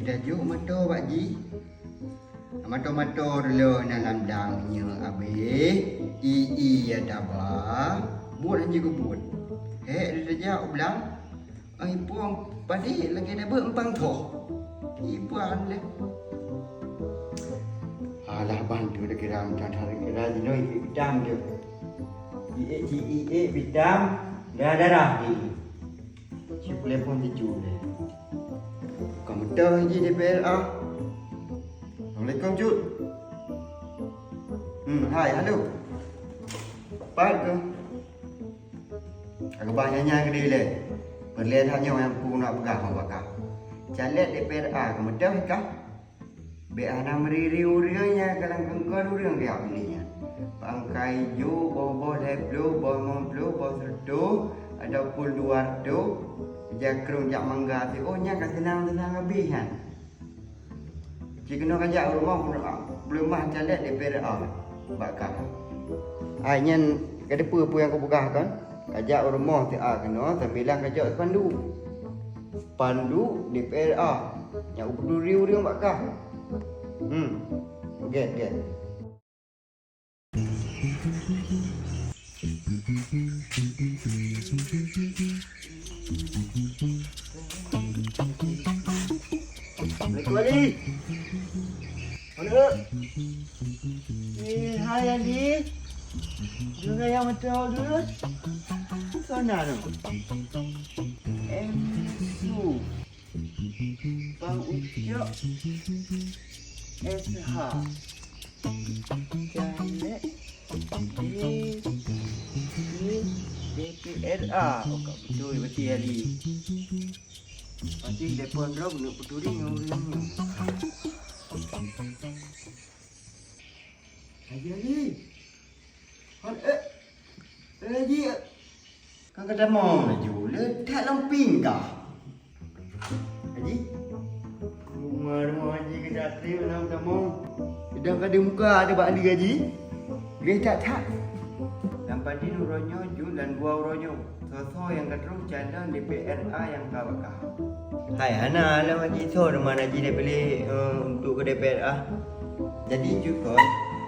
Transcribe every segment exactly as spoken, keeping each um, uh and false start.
Laju meutoe bak jih. Meutoe-meutoe dulu na lam dang nyoe abéh. I-i ya daba. Buet hana jikeubeuet. Hék, di tajak u blang. Ai puang padé lagèe na beuet empang thoh. Iban lé. Alah, bantu dikira macam cara kira jinoe ié pitam je. Ié, ié pitam, darah-darah ni. Cit telepon cucu deh. Ka meutoe ji di P R A. Assalamualaikum, Cut. Hmm, hai, halo. Pat keuh? Ka keubah nyan-nyan keudeh lé. Peureulèe that nyoe nyang peue nak peugah bak kah. Caleg D P R A ka meutoe kah? Bèk hana meuri-ri ureueng nyang ka lam kongkon ureueng geujak piléh nyan. Pangkai ijo, boh-boh lhèe ploh, boh limong ploh, boh sireutôh, ataupun dua reutôh, jakrong jak mangga siôh, nyan ka seunang-seunang habéh nyan. Cit keunoe kajak u rumoh peuleumah caleg D P R A bak kah. Ai nyan ka teupeue peue nyang kupeugah kon? Kajak u rumoh si A keunoe sambilan kajok spanduk. Spanduk D P R A nyang peuturi ureueng bak kah. Hmm. Gèt, gèt. Assalamualaikum, Ali. Mana? Eh, hai, Ali. Dengar yang macam tu. Sana tu. M Su. Pang Ucok S H. Caleg D P R A. Oh, ka beutôi berarti, Ali. Pasti telepon droe keuneuk peuturi ngon ureueng nyoe. Haji, Haji. Hon, eh. Eh, Haji, eh. Kan ka tamong laju, le that lam pingkah. Haji. Rumoh-rumoh Haji keu that trép lam tamong. Sidang ka di muka ada bak Ali, Haji. Leh that-that. Lam padum uroe nyoe jeuet lam dua uroe nyoe. Soe-soe nyang ka troh calon D P R A nyang ka bak kah. Hai, hana lom Haji, soe teuma Haji tapiléh, eh, untuk keu D P R A. Jadi, jukon,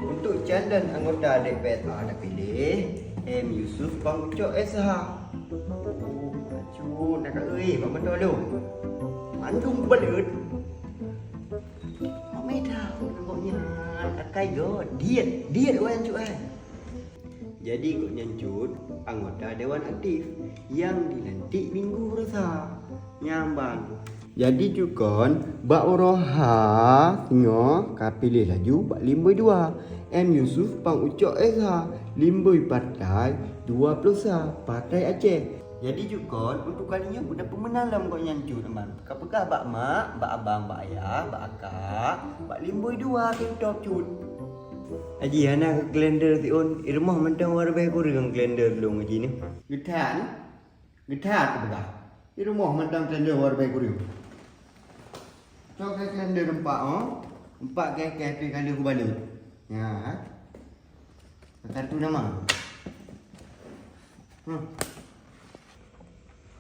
untuk calon anggota D P R A tapiléh, M Yusuf Pang Ucok S H. Oh, bacut, na ka eueh bak meunoe lôn. Mandum baleuet. Mak meda gobnyan, akai go, diet, diet awak nyan, Cut, ai. Jadi gobnyan Cut anggota dewan aktif nyang dilantik minggu baroesa. Nyang ban. Jadi jukon bak uroe ha singoh ka piléh laju bak limboi dua, M Yusuf Pang Ucok S H, limboi partai dua ploh sa, Partai Aceh. Jadi jukon untuk kali nyoe guna peumeunang lom gobnyan Cut, aman. Ka peugah bak mak, bak abang, bak ayah, bak akak, bak limboi dua, teuntop Cut. Haji, hana keu kalender siôn, i rumoh mantong dua ribèe kureueng kalender lôn Haji nyoe. Geuthat, geuthat kupeugah. I rumoh mantong kalender dua ribèe kureueng. Cok keu kalender empat, oh. Empat keh-keh pih ka lheueh kubalot. Ya, ha? Kartu nama. Hmm.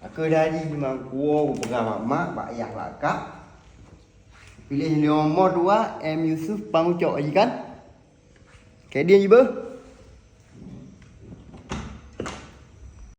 Aku dah Haji memang kuwoe peugah bak mak, bak yah, bak kak. Piléh nomor dua, M Yusuf Pang Ucok Haji kan? Keu dia jibeuh.